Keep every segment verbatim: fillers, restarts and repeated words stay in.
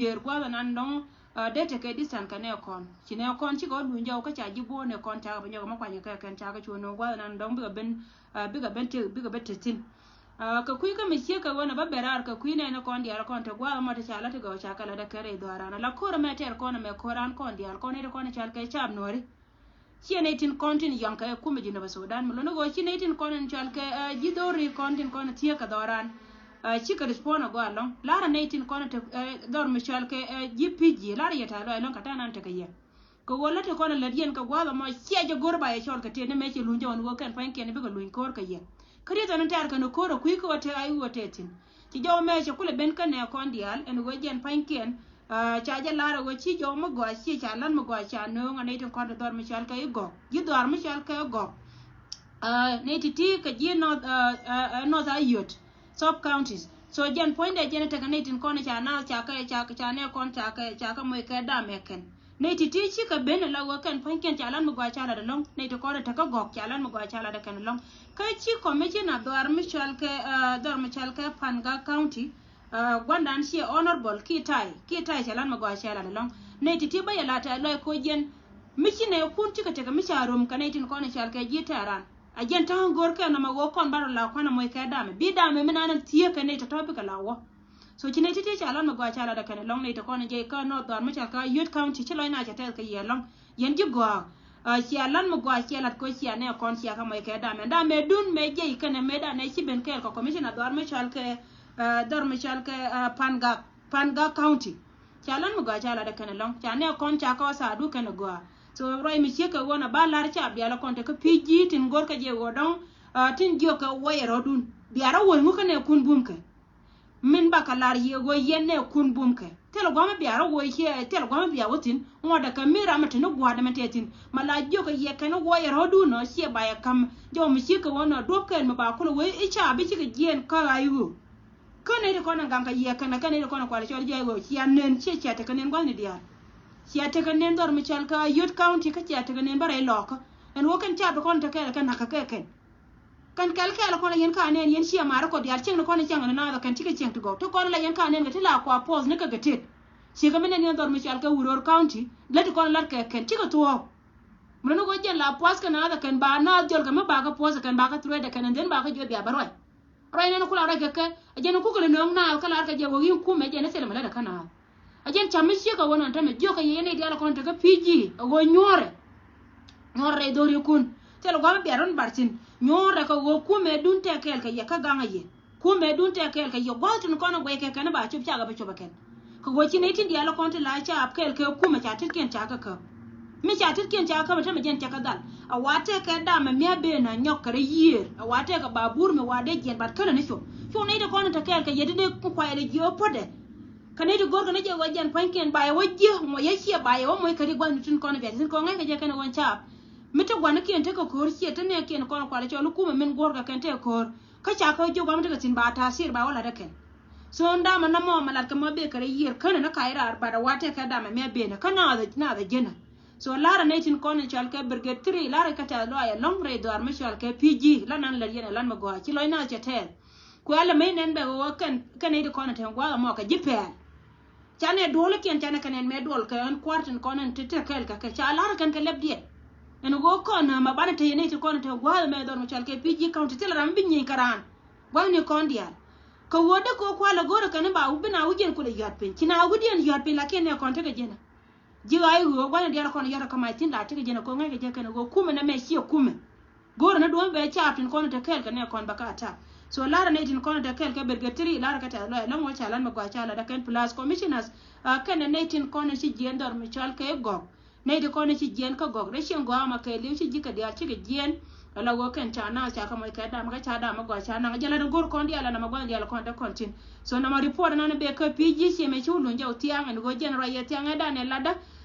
Dier gua̱th anan dɔ̱ŋ dee tekɛ distance kɛ nɛ kɔn. Ci nɛ kɔn cikɛ wä luny jɔw kä ca ji̱ buɔ̱ɔ̱n nɛ kɔn cakɛ bä nyɔkɛ mä kuany kɛ kɛn cakɛ cuɔ nɛ gua̱th anan dɔ̱ŋ bikɛ ben bikɛ ben tek bikɛ ben tek thi̱n. Kɛ kui̱ kä mi ciek kɛ ɣöö nɛ bä ben raar kɛ kui̱ nɛn kɔn diaal kɔn te gua̱th mɔ te ca la ti gɔw cakɛ la dee kɛn rɛy dhɔaaran la ko̱r ɛmɛ tɛɛr kɔn ɛmɛ ko̱ran kɔn diaal kɔn nɛy ti kɔn cal kɛ cap nuɔ̱ɔ̱ri. Ciɛ nɛy tin kɔn tin yɔ̱ŋ kɛ kumɛ ji̱ nɛ bä Sudan mi lon ni ɣöö ci nɛy tin kɔn in cal kɛ ji̱ dhori kɔn tin kɔn thiek kɛ dhɔaaran. Cikɛ respond agɔ alɔŋ. Lar a nɛy tin kɔn te dhɔr mi cɔal kɛ ji̱ pi̱c ji̱ lar yɛ ta̱a̱ lɔc alɔŋ kɛ ta̱a̱ nan tekɛ yɛ. Kɛ ɣöö lät ti kɔn a lät yɛn kɛ gua̱a̱th ɛmɔ ciɛ jɛ go̱r ba yɛ cɔl kɛ tëë ni mëë ci luny jɛ ɣän ɣöö kɛn pua̱nykiɛn bikɛ luny ko̱r kɛ yɛ. Kä riet ɛn tɛɛr kɛn ko̱r a kui̱ kä ɣöö tëë a i̱ ɣöö tëë thi̱n. Ci jɔw mëë cɛ kulɛ ben kä nɛ kɔn diaal ɛn ɣöö jɛn pua̱nykiɛn. Ca jɛ lar a ɣöö ci jɔw mi gɔaa ciɛ ca lät mi gɔaa ca nööŋ a nɛy tin kɔn te dhɔr mi cɔal kɛ i̱ gɔk ji̱ dhɔaar mi cɔal kɛ i̱ gɔk. Nɛy ti̱ti̱ kɛ ji̱ North Ayod sub counties. So jɛn puɔ̱nydɛ jɛn tekɛ nɛy tin kɔn ca naath ca kɛ ca ca nɛ kɔn ca kɛ ca kɛ moc kɛ dam ɛ kɛn. Nɛy ti̱ti̱ cikɛ ben ala ɣöö kɛn pua̱nykiɛn ca lan mi gɔaa ca lat ɛlɔ̱ŋ nɛy ti kɔn tekɛ gɔk ca lan mi gɔaa ca lat ɛ kɛn ɛlɔ̱ŋ. Kä ci commissioner dhɔaar mi cɔal kɛ dhɔr mi cɔal kɛ Pangak County. Gua̱ndan ciɛ honorable Kitai Kitai ca lan mi gɔaa ca lat ɛlɔ̱ŋ. Nɛy ti̱ti̱ bä yɛ lat ɛ lɔc koc jɛn. Mi ci nɛ kun cikɛ tekɛ mi ca rom kɛ nɛy tin kɔn cɔal kɛ ji̱ tɛɛran. A jɛn ta̱a̱ŋ go̱r kɛ nɔmɔ ɣöö kɔn ba rɔ la kuan a moc kɛ damɛ bi damɛ mi nan thiee kɛ nɛy tɔ̱tɔ̱ bikɛ la wä. So ci nɛy ti̱ti̱ ca lɔn mi gɔaa ca lat ɛ kɛn ɛlɔ̱ŋ nɛy ti kɔn jɛ kä North dhɔr mi ca kä Ayod County ci lɔc na ca tɛth kɛ yɛ ɛlɔ̱ŋ. Yɛn ji̱ gɔaa. Cia lɔn mi gɔaa cia lat koc cia nɛ kɔn cia kä moc kɛ damɛ damɛ dun mɛ jɛ ikɛn ɛ mɛ danɛ ci ben kɛɛl kɛ commissioner dhɔr mi cɔal kɛ dhɔr mi cɔal kɛ Pangak Pangak County. Ca lɔn mi gɔaa ca lat ɛ kɛn ɛlɔ̱ŋ ca nɛ kɔn ca kä wä thaadu kɛn ɛ gɔaa. So ruac mi ciek kɛ ɣöö na ba lar ca bial ɛ kɔn te kä pi̱c ji̱ tin go̱r kɛ jɛ ɣöö dɔ̱ŋ. Tin jiök kɛ wuɔyɛ rɔ̱dun bia rɔ wuɔy ŋu kä nɛ kun bum kɛ. Min bakɛ lar yiëë ɣöö yɛn nɛ kun bum kɛ thilɛ gua̱mä bia rɔ wuɔy ciɛ thilɛ gua̱mä bia wä thi̱n. Ŋuɔ̱tdɛ kɛ mi ram mi te ni gua̱a̱r dɛ mɛ tɛɛ thi̱n ma la jiök kɛ yɛ kɛn wuɔyɛ rɔ̱dun ɔ ciɛ ba yɛ ka̱m. Jɔw mi ciek kɛ ɣöö nɔ duɔ̱p kɛn mi ba kulɛ wee i̱ ca bi cikɛ jiɛɛn kä ɣa̱c ɣöö. Kä nɛy ti kɔn in gaŋ kɛ yiɛk kɛn kä nɛy ti kɔn in kual cɔl jiɛc ɣöö cia nen ciɛ cia tekɛ nen gua̱thni diaal. Cia tekɛ nen dhɔr mi cɔl kä Ayod County kä cia tekɛ nen bä rɛy lɔɔkä. Ɛn ɣöö kɛn ca bi kɔn tekɛɛl kɛn nakä kɛ kɛn. Kɛn kɛl kɛɛl kɔn la yɛn ka nɛn yɛn ciɛ ma̱a̱r kɔ diaal cieŋ ni kɔn in cieŋ ni naath ɔ kɛn cikɛ cieŋ ti gɔw ti kɔn in la yɛn ka nɛn kɛ ti la kua puɔth ni kɛ kɛ tet. Cikɛ mi nɛn yɛn dhɔr mi cɔl kɛ Uror County lät ti kɔn in lat kɛ kɛn cikɛ thuɔɔk. Mi luni kɔ jɛn la puɔth kɛ naath ɔ kɛn ba naath jɔl kɛ mi ba kɛ puɔth ɔ kɛn ba kɛ thread ɔ kɛn and then ba kɛ jiɔ bia bɛ ruac. Ruac nɛn kula ruac kɛ kɛ a jɛn kukɛ lɛ nööŋ naath kä lar kɛ jɛ wä yin kumɛ jɛn ɛ thilɛ mɛ lät ɛ kä naath. A jɛn cam mi ciek a ɣöö nɔn tämɛ jiök kɛ yɛ nɛy diaal kɔn tekɛ pi̱i̱ ji̱ a ɣöö nyuɔ̱ɔ̱rɛ. Nyuɔ̱ɔ̱rɛ rɛy dho̱riɛkun thilɛ gua̱a̱m mi bia run bar thi̱n. Nyuɔ̱ɔ̱rɛ kɛ ɣöö kumɛ dun tɛk kɛɛl kɛ yɛ kä gaŋä yɛ. Kumɛ dun tɛk kɛɛl kɛ yɛ gua̱a̱th tin kɔn a guɛy kɛ kɛn ba cop cakɛ bä cop ɛ kɛn. Kɛ ɣöö ci nɛy tin diaal kɔn ti la caap kɛɛl kɛ kumɛ ca tetkiɛn ca kä käp. Mi ca tetkiɛn ca käp ɛ tämɛ jɛn cɛ kä dhal a wa tɛk kɛ dam ɛ mia̱ ben a nyɔk kɛ rɛ yiëër a wa tɛk kɛ ba bur mi wa dee jiɛn bat känɛ ni cop. Cu nɛy ti kɔn in te kɛɛl kɛ yɛ ti dee kuayɛ lɛ jiɛ wä puɔ̱tdɛ. Kɛ nɛy ti go̱rkɛ ni jɛ wä jɛn pua̱nykiɛn ba yɛ wä jiɛ mɔ yɛ ciɛ ba yɛ wä moc kɛ ti gua̱thni tin kɔn in bia ti tin kɔn ŋäc kɛ jɛ kɛn ɛ ɣöö caap. Mi ti gua̱nikiɛn tekɛ ko̱r ciɛ ti nɛɛkiɛn kɔn kualɛ cɔl i̱ kumɛ min guɔ̱rkɛ kɛn tekɛ ko̱r. Kä ca kä jiök ba mi tekɛ thi̱n ba ta̱a̱ thir ba wä la̱t ɛ kɛn. So ndamɛ nɔmɔ mɛ lat kɛ mɔ bek kɛ rɛy yiër känɛ ni ka̱c raar bat a wa tɛkɛ damɛ mi a benɛ kä naath ɛ jenä. So la̱rä nɛy tin kɔn in cɔal kɛ Brigade three la̱rä kɛ tɛth lɔaac ɛlɔ̱ŋ rɛy dhɔaar mi cɔal kɛ P G la nan lät yɛn ɛ lan mi gɔaa ci lɔc naath cɛ tɛɛth. Kuɛ lɛ mi nɛn bɛ ɣöö kɛn kɛn nɛy ti kɔn in te gua̱a̱th ɛmɔ kɛ ji̱ pɛɛl. Canɛ duɔlikiɛn canɛ kɛ nɛn mɛ duɔl kɛ ɛn kua̱r tin kɔn ɛn ti te kɛɛl kɛ kɛ ca la̱r kɛn kɛ lɛpdiɛn. Ɛn ɣöö kɔn ma banɛ te yɛn nɛy ti kɔn te gua̱a̱th mɛ dhɔr mi cɔal kɛ P G County thilɛ ram bi nyieny kɛ raan. Gua̱thni kɔn diaal kɛ ɣöö dee kɛ ɣöö kualɛ go̱rɛ kɛn ba wä bi na wä jiɛn kulɛ yɔ̱a̱t piny ci na wä diɛn yɔ̱a̱t piny lakin nɛ kɔn tekɛ jiɛn. Ji̱ ɣa̱c ɣöö gua̱thni diaal kɔn yɔ̱a̱t kɛ ma thi̱n la tekɛ jiɛn kɛ ɣöö ŋäc kɛ jɛ kɛn ɣöö kumɛ nɛ mɛ ciɛ kumɛ. Go̱rɛ ni duɔ̱ɔ̱m bɛ caap tin kɔn te kɛɛl kɛ nɛ kɔn bɛ ka tap. So la̱rä nɛy tin kɔn te kɛɛl kɛ Brigade three la̱rä kɛ tɛth lɔaac ɛlɔ̱ŋ wä ca la̱t mi gɔaa ca la̱t ɛ kɛn plus commissioners. Kɛnɛ nɛy tin kɔn ci jiɛn dhɔr mi cɔal kɛ Gɔk. Nɛy ti kɔn ci jiɛn kä Gɔk rɛ cieŋ gɔaa ma kɛɛliw ci ji̱ kɛ diaal cikɛ jiɛn. Ala wä kɛn ca naŋ ca kä mɔc kɛ dam kä ca dam mi gɔaa ca naŋ jɛ la̱t in go̱r kɔn diaal la nɔmɔ gua̱n diaal kɔn te kɔn tin. So nɔmɔ report nan bɛ kä P G ciɛ mɛ ci wä luny jɛ wä thiaŋ ɛn ɣöö jɛn ruac yɛ thiaŋ ɛ dan ɛ latdä.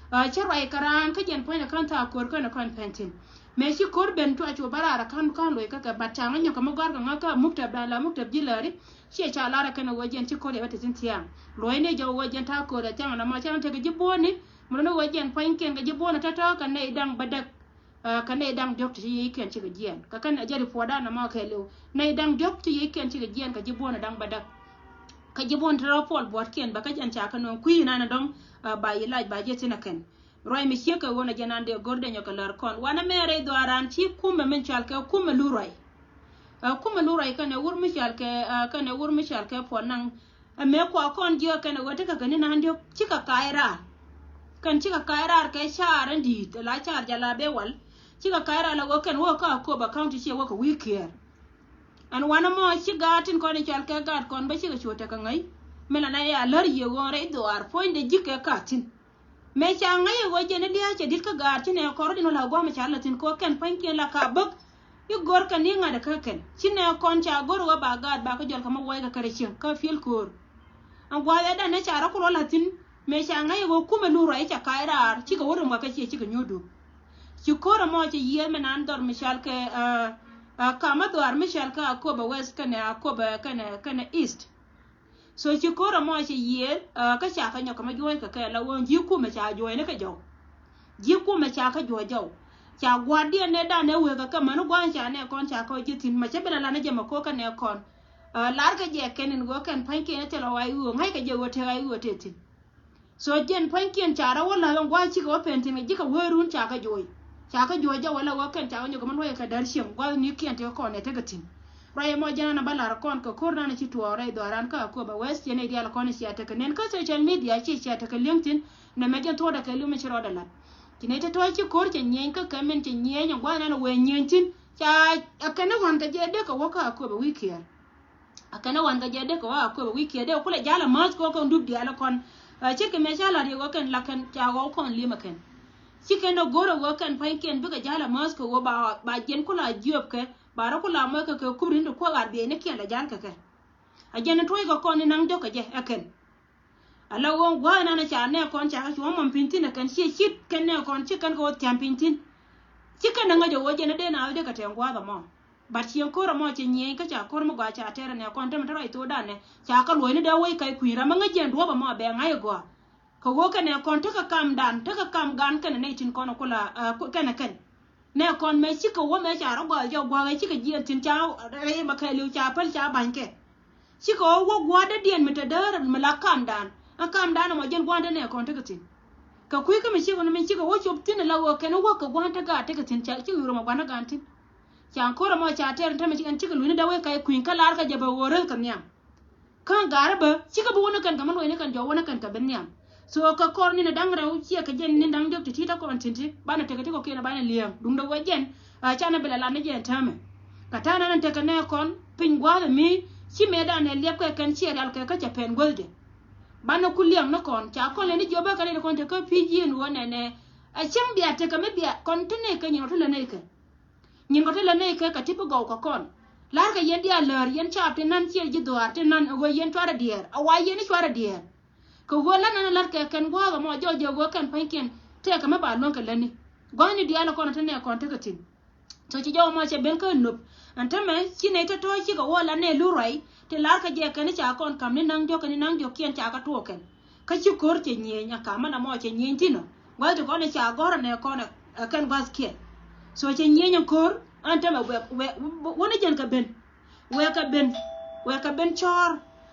Cä ruac kɛ raan kä jɛn puɔ̱nydɛ kän thaak ko̱r kän ɛ kɔn pɛn thi̱n. Mëë ci ko̱r ben tuac cu bä raar ɛ ka̱n ka̱n loc kä kɛ bat ca ŋä nyɔk kɛ mi gɔ̱a̱r kɛ ŋä kä muktab dan la muktab ji̱ lääri. Ciɛ ca lar ɛ kɛn ɛ ɣöö jɛn ci ko̱r yɛ bä te thi̱n thia̱a̱ŋ. Luɔ̱cni jɛ ɣöö jɛn ta̱a̱ ko̱r ɛ thia̱a̱ŋ ɛn ɛmɔ cäŋ tekɛ ji̱ buɔ̱ɔ̱ni. Mɛ luni ɣöö jɛn pua̱nykiɛn kɛ ji̱ buɔ̱ɔ̱n ɛ tɔ̱tɔ̱ kɛ nɛy da̱ŋ bädäk. Kɛ nɛy da̱ŋ diɔ̱k ti ci yiëëkiɛn cikɛ jiɛɛn kɛ kɛn ɛ jɛ ripuɔ̱tdan ɛmɔ kɛɛliw nɛy da̱ŋ diɔ̱k ti yiëëkiɛn cikɛ jiɛɛn kɛ ji̱ buɔ̱ɔ̱n ɛ da̱ŋ bädäk. Kä ji̱ buɔ̱n te rɔ puɔl buɔ̱tkiɛn bɛ kä jɛn ca kä nööŋ kui̱ nan dɔ̱ŋ ba yi lac ba ji̱ thi̱n ɛ kɛn. Ruac mi ciek kɛ ɣöö na jɛn an dee go̱r dee nyɔk kɛ lär kɔn wanɛ mɛɛrɛ i̱ dhuaaran ci kumɛ min cɔal kɛ kumɛ lu ruac. Kumɛ lu ruac kɛnɛ wur mi cɔal kɛ kɛnɛ wur mi cɔal kɛ puɔn naŋ. Ɛ mëë kua kɔn jiök kɛnɛ ɣöö tekɛ kɛ ni nan diɔ̱k cikɛ ka̱a̱c raar. Kɛn cikɛ ka̱a̱c raar kɛ caar in di̱i̱t la caar jɛ la bee wal. Cikɛ ka̱a̱c raar la ɣöö kɛn wä kä Akobo County ciɛ wä kɛ wi̱i̱ kiɛɛr. Ɛn wanɛ mɔ ci gaat tin kɔn i̱ cɔal kɛ gaat kɔn bä cikɛ cuɔ tekɛ ŋäc. Mi la na ya lär yiëë ɣöö rɛy dhuaar puɔ̱nydɛ ji̱ kɛ ka thi̱n. Mëë ca ŋäc i̱ ɣöö jɛn i̱ lia̱a̱ cɛ di̱t kä gaat ci nɛ kɔr din wä la gua̱a̱m ca la thi̱n kɛ ɣöö kɛn pua̱nykiɛn la ka bäk. I̱ go̱r kɛn i̱ ŋa̱t kä kɛn ci nɛ kɔn ca go̱r ɣöö ba gaat ba kä jɔl kɛ mä wuɔc kɛ kärɛ cieŋ kä pi̱el köör. Ɛn gua̱a̱th ɛ danɛ ca rɔ kulɔ la thi̱n. Mëë ca ŋäc i̱ ɣöö kumɛ lu ruac ca ka̱a̱c raar cikɛ wä rum kɛ kä ciɛ cikɛ nyuur dup. Ci ko̱r ɛmɔ cɛ yiëëth mi nan dhɔr mi cɔal kɛ kamä dhuaar mi cɔal kɛ Akobo West kɛnɛ Akobo kɛnɛ kɛnɛ East. So ci ko̱r ɛmɔ cɛ yiëëth kä ca kɛ nyɔk kɛ mä juɔ̱ɔ̱c kɛ kɛ la ɣöö ji̱ kumɛ ca juɔ̱ɔ̱cni kɛ jɔw. Ji̱ kumɛ ca kä juɔ̱ɔ̱c jɔw. Ca gua̱a̱r diɛn nɛ dan ɛ wek kɛ kɛ mäni gua̱a̱c ca nɛ kɔn ca kɛ ji̱ thi̱n mɛ cä bi la lan ɛ jɛ mɛ ko̱r kɛ nɛ kɔn. Lar kɛ jɛ kɛn in ɣöö kɛn pa̱nykiɛn ɛ thil ɛ wa i̱ ɣöö ŋa̱ckɛ jɛ ɣöö tëk a i̱ ɣöö tëk thi̱n. So jɛn pua̱nykiɛn ca rɔ wä la̱th ɛn gua̱a̱c cikɛ wä pen thi̱n kɛ ji̱ kɛ wee run ca kä jo̱o̱c. Ca kä jo̱o̱c jɛ wä la wä kɛn ca kä nyɔk kɛ mɛn wä kɛ däär cieŋ gua̱th ni kiɛn tekɛ kɔn ɛ tekɛ thi̱n. Ruac ɛmɔ jɛn an a bä la̱r kɔn kɛ ko̱r nan ci tuɔɔk rɛy dhɔaaran kä Akobo West cɛ nɛy diaal kɔn cia tekɛ nɛn kä social media ci cia tekɛ li̱eŋ thi̱n. Nɛ mɛ jɛn thuɔ̱ɔ̱dɛ kɛ li̱eŋ mi ci rɔɔdɛ la̱t. Ci nɛy te tɔ̱ ci ko̱r cɛ nyieny kä kɛ min cɛ nyieny ɛn gua̱th nan wee nyieny thi̱n. Ca ɛ kɛn ni ɣɔ̱n kɛ jɛ dee kɛ wä kä Akobo wi̱i̱ kiɛɛr. A kɛn ɛ wan kɛ jɛ dee kɛ wä Akobo wi̱i̱ kiɛ dee kulɛ jal a mäth kɛ wä kɛn dup diaal ɛ kɔn. Ɛ ce̱tkɛ mëë ca la̱t yɛ wä kɛn la kɛn ca wä kɔn li̱em ɛ kɛn. Ci kɛn ɛ go̱r ɛ wä kɛn pa̱nykiɛn bikɛ jal a mäth kɛ wä ba ba jiɛn kula jiöp kɛ ba rɔ kula mɔc kɛ kɛ kup rin ti kuäk ar biɛy ni kiɛn lɛ jal kɛ kɛ. A jiɛn ɛ tuɔ̱c kɛ kɔn ni naŋ diɔ̱k kɛ jɛ ɛ kɛn. Ala ɣöö gua̱a̱th nan ca nɛ kɔn ca kɛ cuɔ̱ŋ mɔm piny thi̱n ɛ kɛn ciɛ cit kɛn nɛ kɔn ci kɛn kɛ wä thiam piny thi̱n. Ci kɛn ɛ ŋäc ɛ ɣöö jɛn ɛ dee na wä dee kɛ tɛŋ gua̱a̱th ɛmɔ. But ciɛŋ ko̱r ɛmɔ cɛ nyieny kä ca ko̱r mi gɔaa ca tɛr ɛ nɛ kɔn te mi te ruac thokdan nɛ ca kɛ luɔ̱cni dee wec kac kui̱ ram mi ŋäc jɛn duɔ̱ɔ̱p ɛmɔ a bɛ ŋa̱c ɛ gɔaa. Kɛ ɣöö kɛ nɛ kɔn tekɛ kamdan tekɛ kam gan kɛn ɛ nɛy tin kɔn ɛ kula kɛn ɛ kɛn. Nɛ kɔn mɛ cikɛ wä mɛ ca rɔ gɔaa jɔk gua̱a̱k ɛ cikɛ jiɛn thi̱n ca rɛy mɛ kɛɛliw ca päl ca ba̱ny kɛ. Cikɛ wä wä gua̱a̱dädiɛn mi te däär mi la kamdan. Ɛ kamdan ɛmɔ jɛn gua̱a̱dä nɛ kɔn tekɛ thi̱n. Kɛ kui̱ kä mi cikɛ ni mi cikɛ wä cop thi̱n ɛ la ɣöö kɛn wä kɛ gua̱a̱n te gaat tekɛ thi̱n ca ci wi̱i̱ rɔm ɛ gua̱a̱n ɛ gaan thi̱n. Ca ko̱r ɛmɔ ca tɛr ɛn tämɛ cikɛ luny ni dee wec kac kui̱ny kä lar kä jɛ bɛ ɣöö röth kɛ nhiam. Kä ga̱rä bä cikɛ bi wä ni kɛn kɛ mi luɔ̱c ni kɛn jɔw wä ni kɛn kɛ bi nhiam. So kɛ kɔr ni ni da̱ŋ rɛw ciɛ kɛ jɛn ni da̱ŋ diɔ̱k ti ti tä kɔn tin ti banɛ tekɛ ti kɔkiɛn banɛ li̱eŋ duundɛ wä jɛn. Canɛ bi lɛ lat ni jɛn täämɛ kɛ ta̱a̱ nan tekɛ nɛ kɔn piny gua̱a̱th mi ci mëëdan ɛ liɛp kɛ kɛn ciɛ rial kɛ kä cɛ pɛn guäthdɛ. Banɛ ku liɛŋ ni kɔn ca kɔn lɛ ni jiɔpä kɛ ni kɔn tekä pi̱i̱c yieen wä nɛnɛ. Ɛ cäŋ bia tekɛ mi bia kɔn ti nɛy kɛ nyin kɔ ti lɛ nɛy kɛ. Nyin kɔ ti lɛ nɛy kɛ kɛ ti bi gɔw kɛ kɔn. La̱rkɛ yɛn diaal läär yɛn caap ti nan ciɛ ji̱ dhuaar ti nan ɛ ɣöö yɛn cuarɛ diɛɛr a wa yɛn i̱ cuarɛ diɛɛr. Kɛ ɣöö la̱t nan la̱t kɛ kɛn gua̱a̱k ɛmɔ jɔɔc jɛ ɣöö kɛn pua̱nykiɛn tëëkɛ mi ba luäŋ kɛ lätni. Gua̱thni diaal ɛ kɔn ɛ te nɛ kɔn tekɛ thi̱n. Tho ci jɔw ɛmɔ cɛ ben kä nöp ɛn tämɛ ci nɛy tɔ̱tɔ̱ cikɛ wä la nɛ lu ruac ti la̱rkɛ jɛ kɛn i̱ ca kɔn ka̱m ni naŋ diɔ̱k kɛn ni naŋ diɔ̱k kiɛn ca kɛ tuɔɔk kɛn. Kä ci ko̱r cɛ nyieny a ka̱män ɛmɔ cɛ nyieny thi̱n ɔ gua̱th ti kɔn i̱ ca gɔ̱r ɛnɛ kɔn ɛ kɛn gua̱th kiɛn. So cɛ nyieny ɛn ko̱r ɛn tämɛ wek wek wä ni jɛn kɛ ben. Wek kɛ ben wek kɛ ben cɔɔr.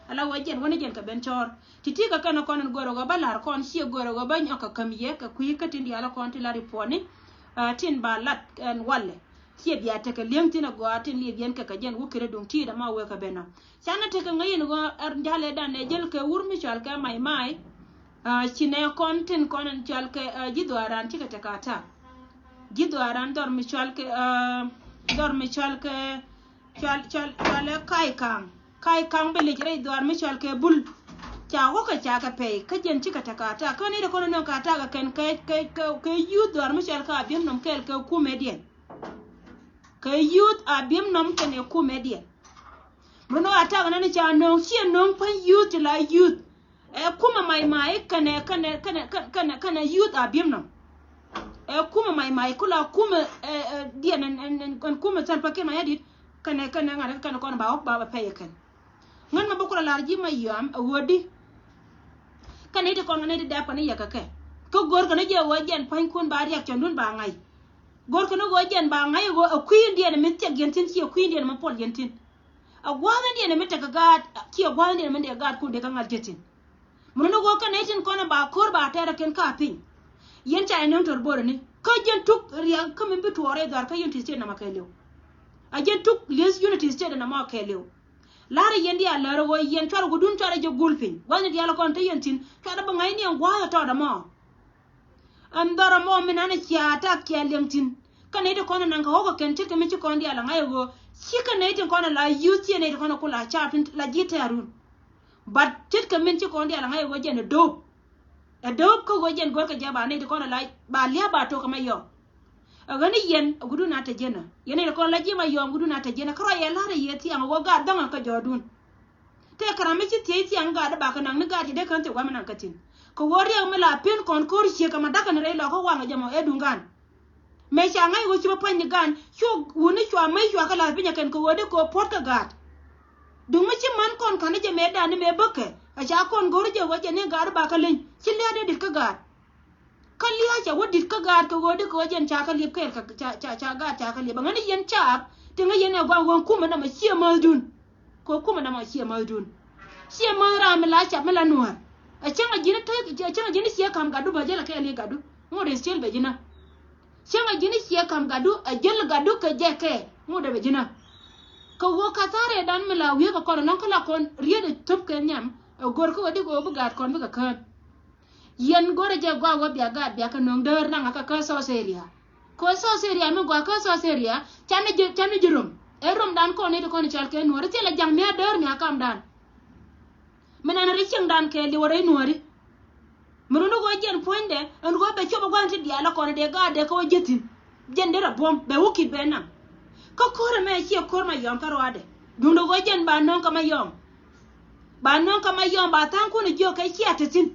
Ala wek jɛn wä ni jɛn kɛ ben cɔɔr. Ti ti kɛ kɛn ɛ kɔn ɛn go̱r ɛ ɣöö bä la̱r kɔn ciɛ go̱r ɛ ɣöö bä nyɔk kɛ käm yɛ kɛ kui̱ kä tin diaal ɛ kɔn ti la̱r i̱ puɔ̱ni. Tin ba lat ɛn walɛ ciɛ bia tekɛ li̱eŋ thi̱n ɛ gɔaa tin liɛp yɛn kɛ kɛ jɛn wä kɛ rɛ duŋ ti̱i̱t ɛma wek kɛ ben ɔ. Canɛ tekɛ ŋäc in ɣöö ɛr ja̱lɛ dan ɛ jäl kɛ wur mi cɔal kɛ Mai Mai. Ci nɛ kɔn tin kɔn in cɔal kɛ ji̱ dhuaaran cikɛ tekɛ atak. Ji̱ dhuaaran dhɔr mi cɔal kɛ dhɔr mi cɔal kɛ cɔal cɔal cɔal ɛ Ka̱a̱c Ka̱a̱ŋ. Ka̱a̱c Ka̱a̱ŋ bi lic rɛy dhuaar mi cɔal kɛ Bul. Ca wä kɛ ca kɛ pɛy kä jɛn cikɛ tekɛ atak kä ni de kɔn in nɔŋ kɛ atak kɛ kɛn kɛ kɛ kɛ youth dhuaar mi cɔal kɛ Abiemnom kɛɛl kɛ kumɛdiɛn. Kɛ youth Abiemnom kɛnɛ kumɛdiɛn. Mi nɔ atak nani ca nöŋ ciɛ nöŋ pa̱ny youth ti la youth. Ɛ kumɛ Mai Mai kɛnɛ kɛnɛ kɛnɛ kɛnɛ kɛnɛ youth Abiemnom. Ɛ kumɛ Mai Mai kula kumɛ ɛ ɛ diɛn ɛn ɛn ɛn kumɛ Salva Kiir Mayardit kɛnɛ kɛnɛ ŋa̱t kɛnɛ kɔn ba wä ba ba pɛy kɛn. Ŋän mɛ bä kula lar ji̱ Mayom ɛ ɣöödi. Kɛnɛ iti kɔn kɛnɛ iti dɛp kɛnɛ yɛ kɛ kɛ kä go̱r kɛnɛ jɛ ɣöö jɛn pa̱nykun ba riɛk cɔndun ba ŋa̱c. Go̱r kɛnɛ ɣöö jɛn ba ŋa̱c ɣöö ɛ kui̱ in diɛn mi thiɛk yɛn thi̱n ci ɛ kui̱ in diɛn mi puɔl yɛn thi̱n. A gua̱a̱th in diɛn mi tekɛ gaat, ci a gua̱a̱th in diɛn mi tekɛ gaat kun dee kä ŋa̱l jɛ thi̱n. Mun ni ɣöö kɛ nɛy tin kɔn ba ko̱r ba tɛɛrɛ kɛn ka piny. Yɛn ca yɛ nöŋ tɔr bo̱rɛ ni kä jɛn tuk riɛk kä min bi tuɔɔr rɛy dhɔr kä Unity State namɔ kɛɛliw. A jɛn tuk lieth Unity State namɔ kɛɛliw. La̱rä yɛn diaal lärä ɣöö yɛn cuarɛ wudun cuarɛ jɛ gul piny. Gua̱thni diaal kɔn te yɛn thi̱n cuarɛ bi ŋa̱cni ɛn gua̱a̱th ɛ tɔɔt ɛmɔ. Ɛn dhɔr ɛmɔ min an cia tak cia liɛŋ thi̱n. Kä nɛy ti kɔn ɛ naŋ kɛ ɣɔ̱k kɛ kɛn ce̱tkɛ min ci kɔn diaal ɛ ŋa̱c ɛ ɣöö cikɛ nɛy tin kɔn ɛ la yuth ciɛ nɛy ti kɔn ɛ ku la caap tin la ji̱ tɛ̈run. But ce̱tkɛ min ci kɔn diaal ɛ ŋa̱c ɛ ɣöö jɛn ɛ do̱p. Ɛ do̱p kä ɣöö jɛn görkɛ jɛ ba nɛy ti kɔn ɛ la ba lia̱a̱ ba to̱k kɛ Mayɔm. Ɛ ɣän i̱ yɛn ɛ gudun a te jenä. Yɛn nɛy ti kɔn la ji̱ Mayɔm gudun a te jenä. Kä ruac yɛ la̱rä yɛ thiaŋ ɛ ɣöö gaat dhäŋä kä jɔɔdun. Tëë kɛ ram mi ci thiec thiaŋ gaat i̱ bakɛ naŋ ni gaat i̱ dee kän thiek wä mi naŋ kä thi̱n. Kɛ ɣöö riɛk mi la pen kɔn ko̱r ciek kɛ ma da̱kɛ ni rɛy lɔkä waŋ ɛ jɛ mɔ ɛ duŋ gan. Mëë ca ŋa̱c ɣöö ci bä pa̱ny ni gan cu wuni cua mäc cua kä la̱th piny ɛ kɛn kɛ ɣöö dee kɛ ɣöö puɔ̱t kä gaat. Duŋ mi ci män kɔn ka̱n ni jɛ mëë dan ni mëë bäkɛ ɛ ca kɔn go̱r jɛ ɣöö jɛ ni gaat i̱ bakɛ leny ci lia̱a̱ dee dit kä gaat. Kä lia̱a̱ cɛ wä dit kä gaat kɛ ɣöö di kɛ ɣöö jɛn ca kä liep kɛɛl ca ca ca gaat ca kä liep. Ɛ ŋäni yɛn caap ti ŋä yɛn ɛ guam ɣöö kumɛ nɔmɔ ciɛ mäthdun. Kɛ kumɛ nɔmɔ ciɛ mäthdun. Ciɛ mäth ram mi la cap mi la nuäär. Ɛ cäŋ a ji̱n tek ɛ cäŋ a ji̱n ciɛ ka̱m gatdu bä jäl ɛ kɛɛl i̱ gatdu. Ŋot is still bɛ ji̱n a cäŋ a ji̱n ciɛ ka̱m gatdu ɛ jäl gatdu kɛ jɛ kɛɛl ŋot ɛ bɛ ji̱n a. Kɛ ɣöö ka tha̱a̱r ɛ dan mi la wiee kɛ kɔn ɛlɔ̱ŋ kä la kɔn riet ɛ thöp kɛ nhiam. Ɛ go̱r kä ɣöö di kɛ ɣöö bi gaat kɔn bikɛ kään. Yɛn go̱rɛ jɛ gɔaa wä bia gaat bia kɛ nöŋ däär naŋ akä kä South area. Kɛ South area mi gɔaa kä South area canɛ ji̱ canɛ ji̱ rom. Ɛ romdan kɔn ni ti kɔn i̱ cal kɛ nuɔ̱ɔ̱ri thilɛ ja̱ŋ mia̱ däär mia̱ kamdan. Mi nan ri cieŋdan kɛ liwä rɛy nuɔ̱ɔ̱ri. Mi run i̱ ɣöö jɛn puɔ̱nydɛ ɛn ɣöö bɛ cop ɛ gua̱n ti diaal ɛ kɔn i̱ dee gaat dee kä wä ji̱ thi̱n. Jɛn derɛ buɔ̱m bɛ wä ki̱t bɛ naŋ. Kä ko̱r ɛmɛ ciɛ ko̱r Mayɔm kä ruaadɛ. Duundɛ ɣöö jɛn ba nöŋ kä Mayɔm. Ba nöŋ kä Mayɔm ba tha̱a̱ŋkun jiök kɛ cia te thi̱n.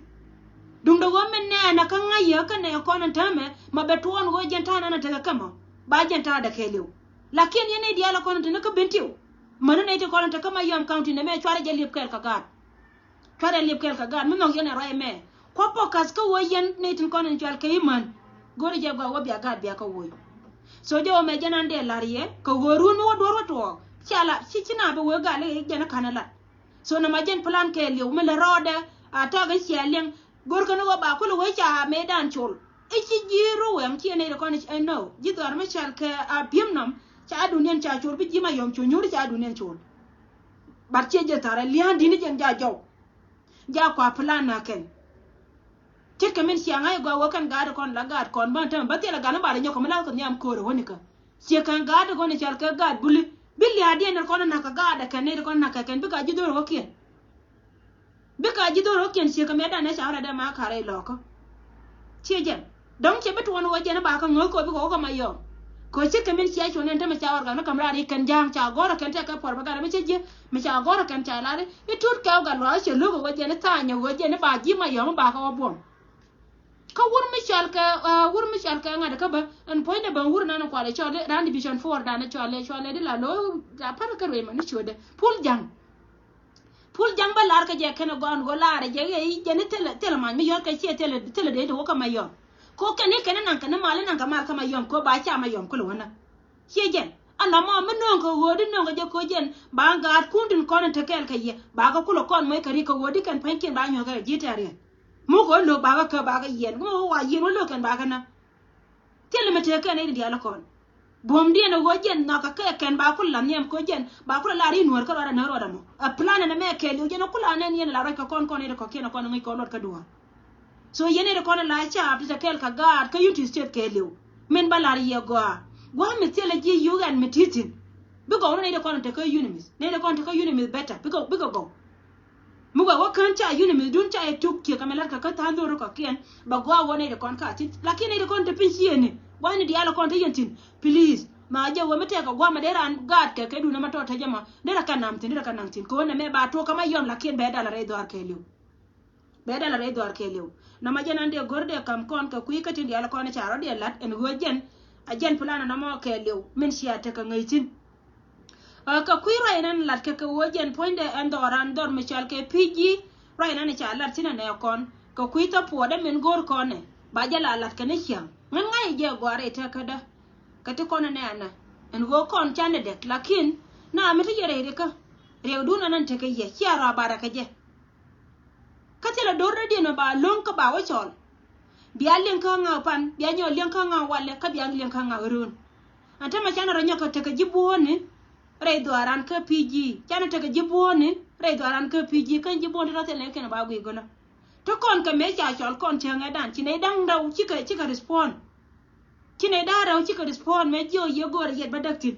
Duundɛ ɣöö min nɛɛnɛ kä ŋa̱c yɛ kä nɛy kɔn in täämɛ ma bɛ tuɔɔn ɣöö jɛn ta̱a̱ nɛn in tekɛ kä mɔ ba jɛn ta̱a̱dɛ kɛɛliw. Lakin yɛn nɛy diaal in kɔn in te ni kä Bentiu. Mäni nɛy ti kɔn in te kä Mayɔm County nɛmɛ cuarɛ jɛ liep kɛɛl kɛ gaat. Cuarɛ liep kɛɛl kɛ gaat mi nhɔk yɛn ɛ ruac ɛmɛ. Kua̱ focus kä ɣöö yɛn nɛy tin kɔn in cual kɛ i̱ män. Go̱ri jɛ gɔaa wä bia gaat bia kä woc. So jɛ wä mɛ jɛn an dee la̱r yɛ kɛ ɣöö run mi wä duɔ̱ɔ̱r wä tuɔɔk. Cia la ci ci na bi wee gal i̱ jɛn i̱ ka̱n ilat. So nɔmɔ jɛn plan kɛɛliw mi lät rɔɔdɛ a ta̱a̱ kɛ cia liɛŋ. Go̱rkɛ ni ɣöö ba kulɛ wee ca mëëdan col. I̱ ci ji̱ ruwɛŋ ci ɛ nɛy ti kɔn i̱ ɛn nɔ ji̱ dhɔaar mi cal kɛ a bi̱em nɔm. Ca duniɛn ca col bi ji̱ Mayɔm cu nyuuri ca duniɛn col. But ciɛ jɛ tha̱rɛ lia̱a̱n di̱t ni jɛn ja jɔw. Ja kua plan na kɛn. Ce̱tkɛ min cia ŋa̱c gɔaa wä kɛn gaat kɔn la gaat kɔn bä tɛmɛ bä thilɛ gat ni ba rɛ nyɔk kɛ mi la kɛ nhiam köörä wäni kä. Ciɛ kɛn gaat kɔn i̱ cal kɛ gaat buli bi lia̱a̱ diɛn ni kɔn nak kɛ gaat kɛn ni kɔn nak kɛ kɛn bi ka ji̱ dho̱r wä kiɛn. Bikɛ a ji̱ dho̱r ɣä kiɛn ciek kɛ mɛ danɛ ca ɣä rɛdɛ ma ka̱rɛ ilɔkä. Ciɛ jɛn dɔ̱ŋ ciɛ bi tuɔɔn ɣä jɛn i̱ ba kä ŋäth kɛ ɣöö bikɛ wä kä Mayɔm. Kɛ ɣöö ciek kɛ min cia cuɔ̱n ɛn tämɛ ca ɣɔr gat ni käm raar i̱ kɛn ja̱a̱ŋ ca gɔ̱r ɛ kɛn tɛkɛ puɔr bɛ gat ɛmɛ cɛ ji̱ mi ca gɔ̱r ɛ kɛn ca lar i̱ tut kɛ wä gat luaak i̱ cɛ lo̱k ɛ ɣöö jɛn i̱ tha̱a̱ny ɛ ɣöö jɛn i̱ ba ji̱ Mayɔm i̱ ba kä wä buɔ̱m. Kä wur mi cɔal kɛ, ah, wur mi cɔal kɛ ŋa̱t kä bä ɛn puɔ̱nydɛ bä wur nan kualɛ cɔal i̱ ran division four dan cɔal i̱ cɔal i̱ di la lo̱ a pär kä ruëë mɛ ni ciötdɛ pul ja̱ŋ. Pul ja̱ŋ bä lar kä jɛ kɛn ɛ gɔɔn go̱ lar ɛ jɛ ɣɛɛ i̱ jɛn i̱ thilɛ thilɛ mac mi yɔ̱r kɛ ciɛ thilɛ thilɛ dee ti wä kä Mayɔm. Ko kɛn i̱ kɛn i̱ naŋ kɛn i̱ mal i̱ naŋ kɛ mal kä Mayɔm ko ba ca Mayɔm kulɛ wä näk. Ciɛ jɛn a nɔmɔ mi nööŋ kɛ ɣöödi nööŋ kɛ jɛ ko jɛn ba gaat kun tin kɔn in te kɛɛl kɛ yɛ ba kɛ kulɛ kɔn muɔc kɛ rik kɛ ɣöödi kɛn pua̱nykiɛn ba nyuɔ̱th kɛ ji̱ tɛ̈riɛn. Muk ɣöö lo̱k ba kɛ kä ba kɛ yiɛn muk ɣöö wa yiɛn wä lo̱k kɛn ba kɛ näk. Thilɛ mi tëë kɛn i̱ diaal kɔn. Buɔ̱mdiɛn ɛ ɣöö jɛn nhɔakä kɛ kɛn ba kulɛ la nhiam kä jɛn ba kulɛ la ri nuäär kä ruaadɛ näk ruaadɛ mɔ. Ɛ plan ɛn ɛmɛ kɛɛliw jɛn ɛ kulɛ anɛn yɛn la ruac kɛ kɔn kɔn i̱ kɛ kɔ̱kiɛn ɛ kɔn ŋäc kɔn luɔt kä duɔ̱ɔ̱r. So yɛn i̱ kɔn ɛ la caap ti te kɛɛl kɛ gaat kä Unity State kɛɛliw. Min ba lar yɛ gɔaa. Gua̱a̱ mi thilɛ ji̱ yuk ɛn mi ti̱thi̱n. Bikɛ ɣɔw ni nɛy ti kɔn te kä UNMISS. Nɛy ti kɔn te kä UNMISS better. Bikɛ bikɛ gɔw. Mi wɛ wä kään ca UNMISS dun ca yɛ tuk kiɛ kɛ mɛ lat kɛ kä tha̱a̱ŋ dho̱r kɔ̱kiɛn bɛ gɔaa wä nɛy ti kɔn ka thi̱n lakin nɛy ti kɔn te piny ciëëni. Gua̱thni diaal kɔn te yɛn thi̱n please ma jɛ wee mi tɛk kɛ gua̱a̱ mɛ dee raan gaat kɛ kɛ duun ɛmɛ tɔt te jɛ mɔ dee rɛ kɛ nam thi̱n dee rɛ kɛ nam thi̱n kɛ ɣöö nɛmɛ ba tuɔk kä Mayɔm lakin bɛ dal a rɛy dhɔaar kɛɛliw. Bɛ dal a rɛy dhɔaar kɛɛliw. Nɔmɔ jɛn an dee go̱r dee ka̱m kɔn kɛ kui̱ kä tin diaal kɔn ca rɔ dee la̱t ɛn ɣöö jɛn a jɛn plan nɔmɔ kɛɛliw min cia tekɛ ŋäc thi̱n. Ɛ kɛ kui̱ ruac nan lat kɛ kɛ ɣöö jɛn puɔ̱nydɛ ɛn dhɔran dhɔr mi cɔal kɛ P G ruac nan ca lat thi̱n ɛnɛ kɔn kɛ kui̱ thäpuɔtdä min go̱o̱r kɔn ɛ ba jɛ la lat kɛ ni ciaŋ ŋän ŋa̱c jɛ gɔaa rɛy tɛkädä. Kɛ ti kɔn ɛnɛ ɛnɛ ɛn ɣöö kɔn canɛ dɛk lakin na mi ti yɛ rɛy rikä. Riɛkdun ɛn ɛn tekɛ yɛ, cia rɔ a barɛ kɛ jɛ. Kä thilɛ do̱r rɛdiɛn mɛ ba lo̱ŋ kä ba wä cɔl. Bia liɛŋ kä ŋa̱ pan, bia nyɔk liɛŋ kä ŋa̱ walɛ, kä bia liɛŋ kä ŋa̱ röön. Ɛn tämɛ canɛ rɔ nyɔk kɛ tekɛ ji̱ buɔ̱ɔ̱ni rɛy dhuaaran kä P G. Canɛ tekɛ ji̱ buɔ̱ɔ̱ni rɛy dhuaaran kä P G, kä ji̱ buɔ̱ɔ̱ni ti rɔ thilɛ kɛn ba guic gölä. Ti kɔn kɛ mëë ca cɔl kɔn cäŋɛ dan, ci nɛy da̱ŋ rɛw cikɛ, cikɛ respond. Ci nɛy da̱ŋ rɛw cikɛ respond mëë jiök yɛ go̱o̱rɛ yɛt bä däk thi̱n.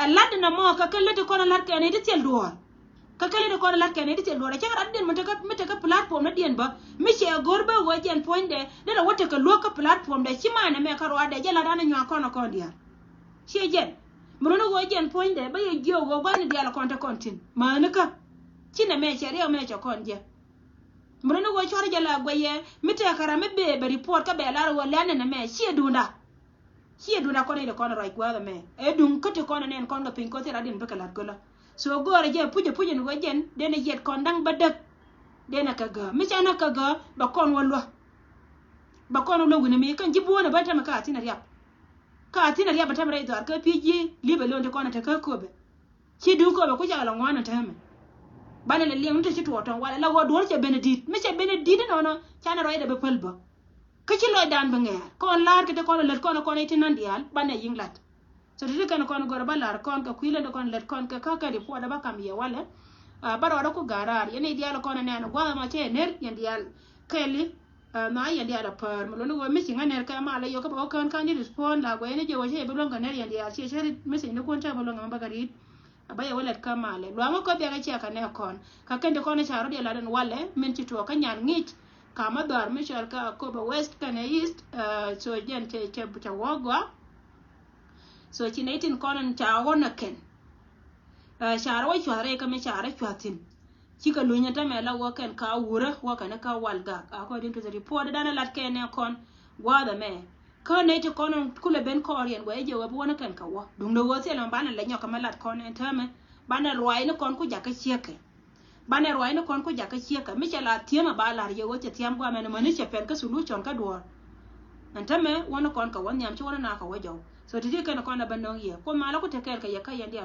Ɛ la̱t in ɛmɔ kɛ kɛ lät ti kɔn ɛ la̱t kɛ nɛy ti thil duɔ̱ɔ̱r. Kɛ kɛ lät ti kɔn ɛ la̱t kɛ nɛy ti thil duɔ̱ɔ̱r. Ɛ cäŋ rat diɛn mɛ tekɛ, mɛ tekɛ platform ni diɛn bä. Mi cɛ go̱o̱r bä ɣöö jɛn puɔ̱nydɛ, dee rɛ wä tekɛ luäk kä platform dɛ. Ci manɛ mɛ kä ruaadɛ, jɛ la̱t an ɛ nyuak kɔn ɛ kɔn diaal. Ciɛ jɛn. Mi run ɛ ɣöö jɛn puɔ̱nydɛ, bä yɛ jiök ɣöö gua̱thni diaal ɛ kɔn te kɔn thi̱n. Mäni kä. Ci nɛ mɛ cɛ riɛk mɛ cɛ kɔn jɛ. Mi run ɛ ɣöö cuarɛ jɛ la guɛyɛ, mi tɛkɛ ram mi bee bɛ report kä bɛ lar ɣöö lɛn nɛ mɛ, ciɛ duŋda. Ciɛ duŋda kɔn i̱ ti kɔn ruac gua̱a̱th ɛmɛ. Ɛ duŋ kä ti kɔn ɛ nɛn kɔn kɛ piny kothi rat in bikɛ la̱t gölä. So go̱o̱rɛ jɛ puc ɛ puc ɛn ɣöö jɛn, den ɛ yɛt kɔn da̱ŋ bä däk. Den ɛ kɛ gäär. Mi ca nä kɛ gäär, bɛ kɔn wä luä. Bɛ kɔn wä luä wi̱ni mi kɛn ji̱ buɔ̱ɔ̱n ɛ bä tämɛ kä a thi̱n ɛ riap. Kä a thi̱n ɛ riap ɛ tämɛ rɛy dhɔaar kä pi̱i̱ ji̱ li̱p ɛ lo̱n ti kɔn ɛ te kä köpɛ. Ci duŋ köpɛ ku cakɛ la ŋuan ɛn täämɛ. Banɛ lɛ liɛŋ ni te ci tuɔɔk tɔŋ walɛ la ɣöö duɔ̱ɔ̱r cɛ ben ɛ di̱t. Mi cɛ ben ɛ di̱t inɔnɔ, canɛ ruacdɛ bi päl bä. Kä ci lɔcdan bi ŋɛɛr. Kɔn la̱r kɛ te kɔn lät kɔn kɔn i̱ ti nan diaal, banɛ yi̱ŋ la̱t. So ti ti kɛn kɔn gör bä la̱r kɔn kɛ kui̱ lät kɔn lät kɔn kɛ kä kɛ report bä kam yɛ walɛ. Ah, bä rɔɔdä ku ga̱r raar. Yɛn i̱ diaal kɔn ɛ nɛn gua̱a̱th ɛmɔ cɛ ɛ ner, yɛn diaal kɛli. Ah, na yɛn diaal a päär. Mi luni ɣöö mi ci ŋä ner kɛ malɛ yök kä bä wä kään kään i̱ respond la guɛy ni jɛ wä cɛ bi luäŋ kɛ ner yɛn diaal ciɛ cɛ rit mi ci ni kun cɛ bi luäŋ ɛmɛ bä kɛ ri̱t. A bä yɛ wä lɛt kä malɛ. Luaŋä kɔ biakɛ ciɛ kɛ nɛ kɔn. Kä kɛn ti kɔn i̱ ca rɔ̱diɛ lat ɛn walɛ, min ci tuɔɔk kä nyan ŋi̱i̱c. Ka mä dhɔaar mi cɔal kä Akobo West kɛnɛ East, ah, so jɛn cɛ, cɛ, cɛ wä gɔaa. So ci nɛ itin kɔn in ca ɣɔn ɛ kɛn. Ah, ca rɔ wä cuath rɛy kä mi ca rɔ cuath thi̱n. Cikɛ luny in tämɛ la wä kɛn ka wurä, wä kɛn kä wal gak. According to the report, danɛ lat kɛn ɛ kɔn gua̱a̱th ɛmɛ. Kä nɛy ti kɔn in kulɛ ben kɔɔriɛn guɛ i̱ jɛ wä bi wä ni kɛn kɛ wä. Duundɛ wä thilɛ mɛ banɛ lɛ nyɔk kɛ mɛ lat kɔn in täämɛ. Banɛ ruac ni kɔn ku jakä ciekɛ. Banɛ ruac ni kɔn ku jakä ciekɛ. Mi cɛ la thiämɛ ba lar yɛ wä cɛ thiam guamɛ ni mäni cɛ pɛn kä solution kä duɔ̱ɔ̱r. Ɛn täämɛ wä ni kɔn kɛ wä nhiam ci wä ni na kɛ wä jɔw. So ti ti kɛn kɔn a bä no̱o̱ŋ yɛ. Kuoth malä ku te kɛɛl kɛ yɛ kä yɛn diɛ